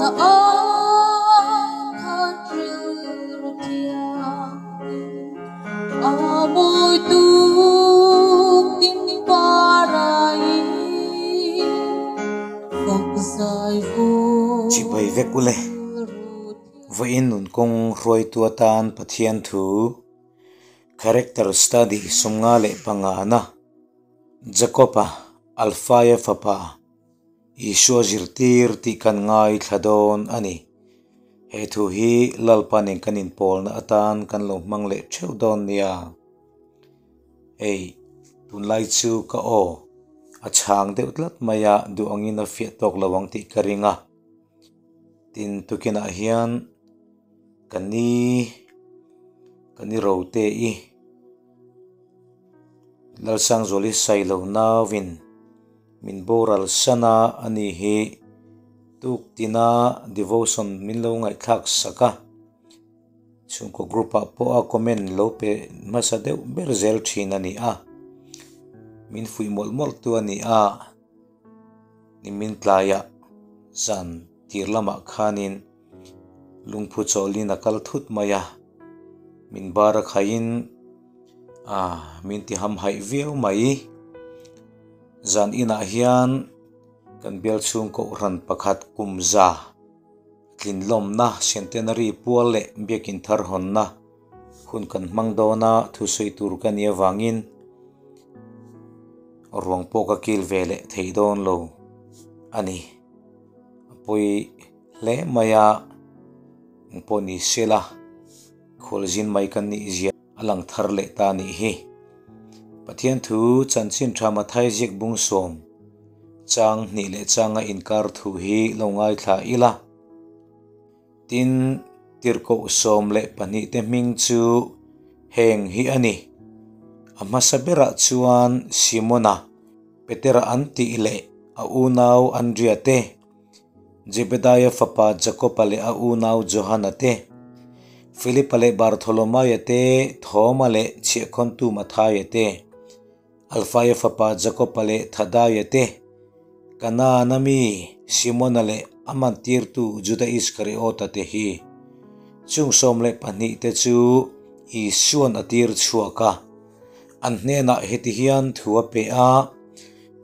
Na ai khan rilru thianghlim a mawi tuk tin parai fak zai vul Chibai vek ule. Vawiin nun kawng hruaitu atan Pathian thu Character Study 55 na Jakob-a Alfaia fapa Isua zirtir tih kan ngaithla dawn a ni. He thu hi Lalpa nen kan inpawlna atan kan lo hmang leh theuh dawn nia. Hei, tunlai chu ka aw a chhang deuh tlat mai a, duh angin a fiah tawk lo ang tih ka ring a. Tin, tukinah hian ka ni, ka ni rote i Lalsangzuali Sailo nauin min boral san a, ani hi tuktina devotion min lo ngaihthlak sak a. Chhungkaw group ah pawh a comment lo pe hmasa deuh ber zel thin a ni a, min fuih mawlh mawlh tu a ni a, nimin tlaiah zan tir lamah khanin lungphu chawlhin a kal thut mai a, min bar a khaihin ah min ti hamhaih viau mai. Zan inah hian kan bial chhung kohhran pakhat kum za. Tlinlawmna, Centenary pual leh Biakin thar hawnna hun kan hmang dawn a, thusawi tur ka nih avangin ruang pawh ka kil ve leh thei dawn lo a ni. A pawi hle mai a, engpawh ni sela khualzin mai kan nih zia a lang thar leh ta a nih hi. Pathian thu chanchin tha Mathai ziak bung sawm chang hnih leh changa inkar thu hi lo ngaithla ila. Tin, tirhkoh 12 te hming chu heng hi a ni. A hmasa berah chuan Simona, Petera an tih leh a unau Andria te, Zebedaia fapa Jakoba leh a unau Johana te, Filipa leh Bartholomaia te, Thoma leh chhiahkhawntu Mathaia te, Alfaia fapa Jakoba leh Thadaia te, Kanaana mi Simona leh a mantirtu Juda Iskariota te hi. Chung 12 te chu Isua'n a tir chhuak a. An hnenah heti hian thu a pe a,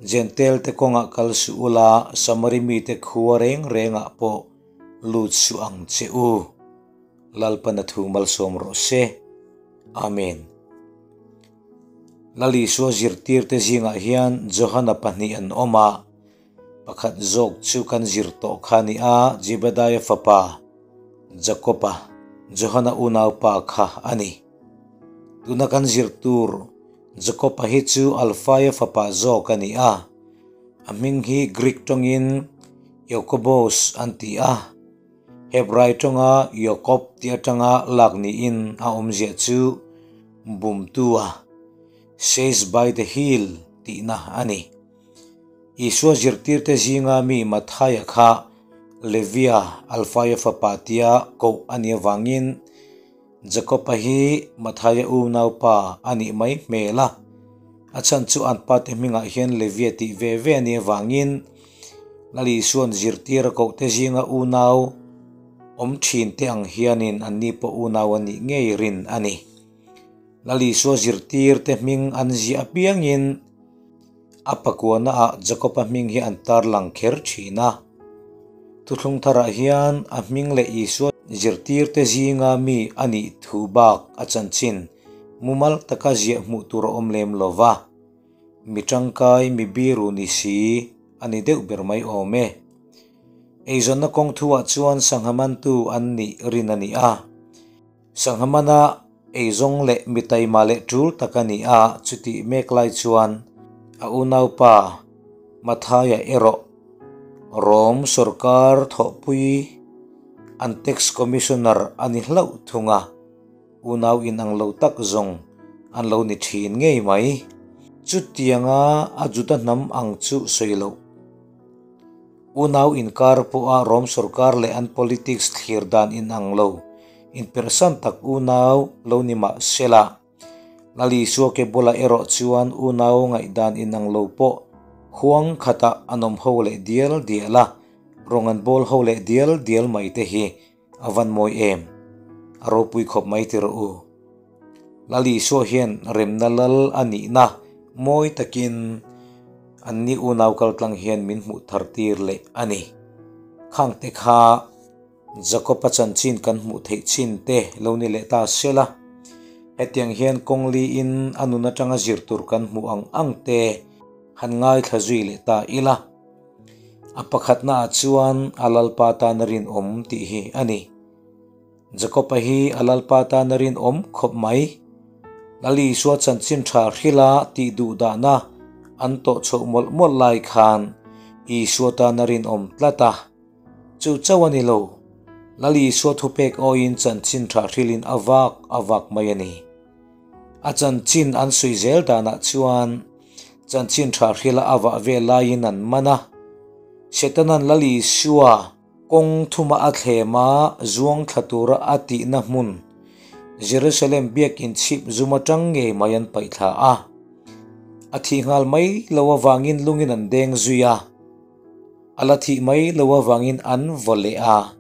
Jentail te kawngah kal suh ula, Samari mite khua reng rengah pawh lut suh ang che u. Lalpana thu malsawm rawh se. Amen. Lal Isua zirtirte zingah hian Johana pahnih an awm a, pakhat zawk chu kan zir tawh kha a ni a, Zebediah fapa Jakoba, Johana unaupa kha a ni. Tuna kan zir tur Jakob-a hi chu Alfaia fapa zawk a ni a, a hming hi Greek tawngin Iokobos an ti a, Hebrai tawnga Yokob tih atanga lak niin a awmzia chu bumtua, says by the hill, tihna a ni. Isua zirtirte zinga mi Mathaia kha Levia, Alfaia fapa tia koh a nih avangin Jakob-a hi Mathaia unaupa a nih mai hmel a, a chhan chu an pate hmingah hian Levia tih ve ve a nih avangin Lal Isua'n zirtir a kohte zinga unau awm thinte ang hianin anni pawh unau a nih ngei rin a ni. Lal Isua zirtirte hming an ziah apiangin a pakuanaah Jakob-a hming hi an tarlang kher thin a. Thuthlung tharah hian a hming leh Isua zirtirte zinga mi a nih thu bak a chanchin mumal taka ziah hmuh tur a awm lem lo va, mi tangkai mi biru ni si a ni deuh ber mai awm e. Eizawnna kawng thuah chuan sangha mantu an nih rin a ni a. Sangha mana eizawng leh mi taima leh tul tak a ni a, chutih mek lai chuan a unaupa Mathaia erawh Rom sawrkar thawhpui an tax commissioner a ni hlauh thung a, unau inang lo tak zawng an lo ni thin ngei mai. Chutianga a Juda hnam ang chu sawi loh. Unau inkar pawha Rom sorkar leh an politics thlir dan inang lo, inperhsan tak unau lo ni mah sela. Lal Isua ke bulah erawh chuan unau ngaihdan inang lo pawh huang khatah an awm ho leh dial dial a, Rawng an bawl ho leh dial dial mai te hi a van mawi em! A ropui khawp mai ti rawh u. Lal Isua hian remna lal a nihna mawi takin anni unau kaltlang hian min hmuh thar tir leh a ni. Khang te kha Jakob-a chanchin kan hmuh theih chin te lo ni leh ta sela, hetiang hian kawng liin a nun atanga zir tur kan hmuh ang ang te han ngaithla zui leh ta ila. A pakhatnaah chuan a Lalpa tana rinawm tih hi a ni. Jakob-a hi a Lalpa tana rinawm khawp mai. Lal Isua chanchin tha hrila tih duh dahna an tawh chhoh mawlh mawlh lai khan Isua tana rinawm tlat a. Chu chauh a ni lo, Lal Isua thupek awiin chanchin tha hrilin a vak a vak mai a ni. A chanchin an sawi zel danah chuan chanchin tha hrila a vah vel laiin an man a. Setanan Lal Isua kawng thuma a thlem a, zuang thla tura a tihna hmun Jerusalem biakin chhip zum atang ngei mai an paih thla a. A thih nghal mai lo avangin lungin an deng zui a. A la thih mai lo avangin an vaw leh a,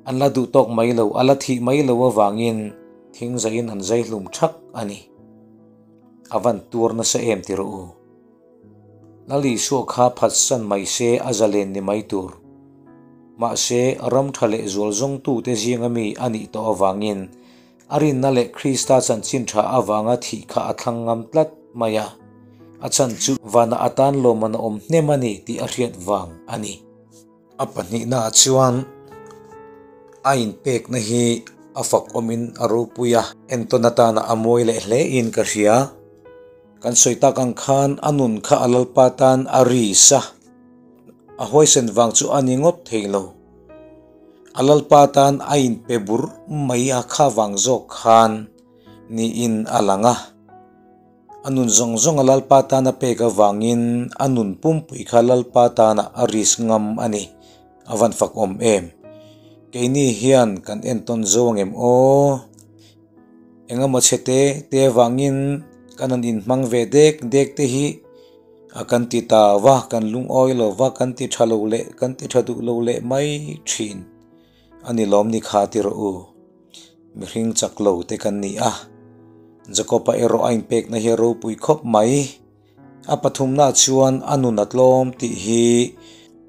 an la duh tawk mai lo, a la thih mai lo avangin thing zaiin an zai hlum thak a ni. A van tuar nasa em ti rawh u. Lal Isua kha phatsan mai se a zalen ni mai tur. Mahse, ram tha leh zual zawngtute zinga mi a nih tawh avangin A rinna leh Krista chanchin tha avanga thih kha a thlang ngam tlat mai a, a chhan chu vana atan lawmman a awm hnem a ni tih a hriat vang a ni. A pahnihnaah chuan a inpekna hi a fak awmin a ropui a, entawn atana a mawi leh hlein ka hria. Kan sawi tak ang khan a nun kha a Lalpa tan a ris a, a huaisen vang chu a ni ngawt thei lo. A Lalpa tan a inpe bur mai a kha vang zawk khan niin a lang a. A nun zawng zawng a Lalpa tan a pek avangin a nun pumpui kha Lalpa tana a risk ngam a ni. A van fakawm em. Keini hian kan entawn zo angem aw? Engemaw chhe te te avangin kan han inhmang ve dek dek te hi A kan ti ta va, kan lungawi lo va, kan ti tha lo leh kan ti tha duh lo leh mai thin a ni lawm ni kha ti rawh u. Mihring chak lo te kan ni a, Jakob-a erawh a inpekna hi a ropui khawp mai. A pathumna chuan a nun a tlawm tih hi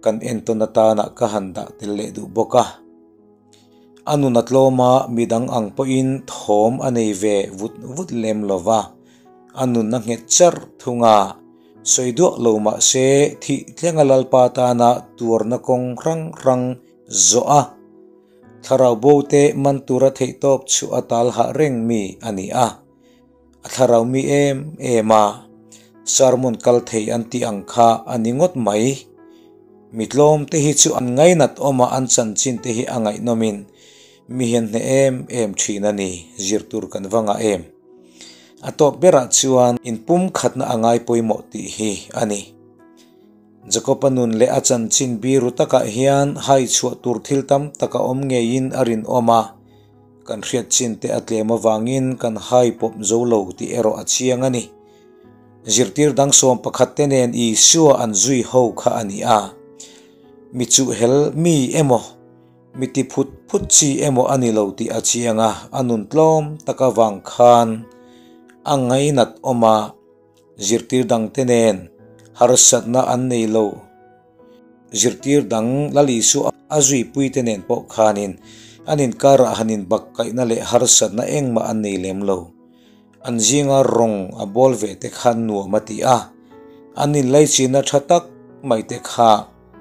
kan entawn atana ka han dah tel leh duh bawk a. A nun a tlawm a, midang ang pawhin thawm a nei ve vut vut lem lo va. A nunna nghet cher thung a, sawi duah lo mah se thih thlenga Lalpa tana tuarna kawng hrang hrang zawh a, thlarau bo te man tura theihtawp chu a tal hah reng mi a ni a. A thlarau mi em em a, sermon kal thei an tih ang kha a ni ngawt mai. Mi tlawm te hi chu an ngainat awm a, an chanchin te hi a ngaihnawmin mi hian hneh em em thin a ni, zir tur kan va ngah em. A tawp berah chuan inpumkhatna a ngai pawimawh tih hi a ni. Jakob-a nun leh a chanchin biru takah hian hai chhuah tur thil tam tak a awm ngeiin a rinawm a, kan hriat chin te a tlem avangin kan hai pawp zo lo tih erawh a chiang a ni. Zirtir dang 11 te nen Isua an zui ho kha a ni a, mi chuhhel mi emaw, Mi ti phut phut chi emaw a ni lo tih a chiang a, a nun tlawm tak avang khan a ngainat awm a, zirtir dangte nen harsatna an nei lo. Zirtir dang Lal Isua a zuipuite nen pawh khanin an inkarah han inbakkaihna leh harsatna engmah an nei lem lo. An zinga rawng a bawl ve te kha nuam a ti a, an inlaichinna tha tak mai te kha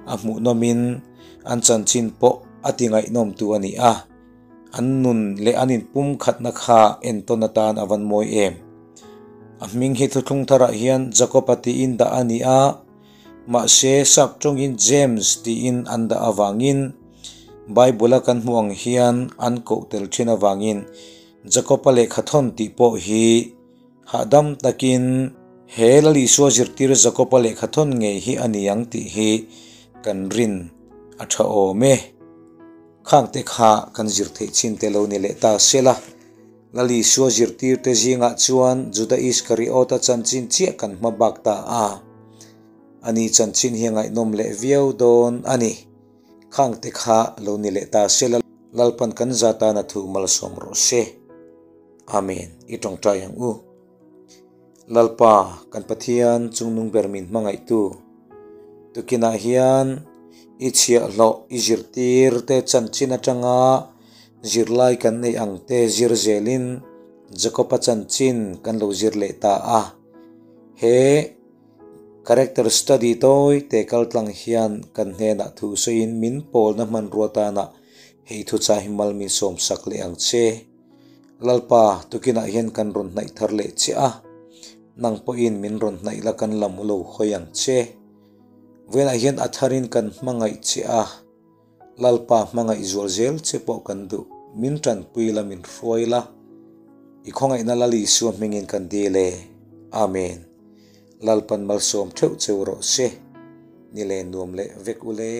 a hmuhnawmin an chanchin pawh a ti ngaihnawmtu a ni a, an nun leh an inpumkhatna kha entawn atan a van mawi em. A hming hi thuthlung tharah hian Jakob-a tiin dah a ni a, mahse sap tawngin James tiin an dah avangin Bible-a kan hmuh ang hian an koh tel thin avangin Jakob-a lehkhathawn tih pawh hi Hahdam takin he Lal Isua zirtir Jakob-a lehkhathawn ngei hi a ni ang tih hi kan rin a tha awm e. Khangte kha kan zir theih chin te lo ni leh ta sela, Lal Isua zirtirte zingah chuan Juda Iskariota chanchin chiah kan hma bak ta a. Ani chanchin hi a ngaihnawm leh viau dawn a ni. Khang te kha lo ni leh ta se la, Lalpan kan za tana thu malsawm rawh se. Amen. I tawngtai ang u. Lalpa, kan Pathian chungnung ber min hmangaihtu, tukinah hian i chhiahhlawh i zirtir te chanchin atanga zirlai kan neih ang te zir zelin Jakob-a chanchin kan lo zir leh ta a. He character study tawi te kaltlang hian kan hnenah thu sawiin min pawlna hmanrua tana hei thuchah hi mal min sawmsak leh ang che. Lalpa, tukinah hian kan rawn hnaih thar leh che a, nang pawhin min rawn hnaih la kan lam lo hawi ang che. Vawiinah hian a tharin kan hmangaih che a, Lalpa hmangaih zual zel che pawh kan duh, min tanpui la min hruai la, i khawngaihna Lal Isua hmingin kan dil e. Amen. Lalpan malsawm theuh cheu rawh se, ni le nuam leh vek u le.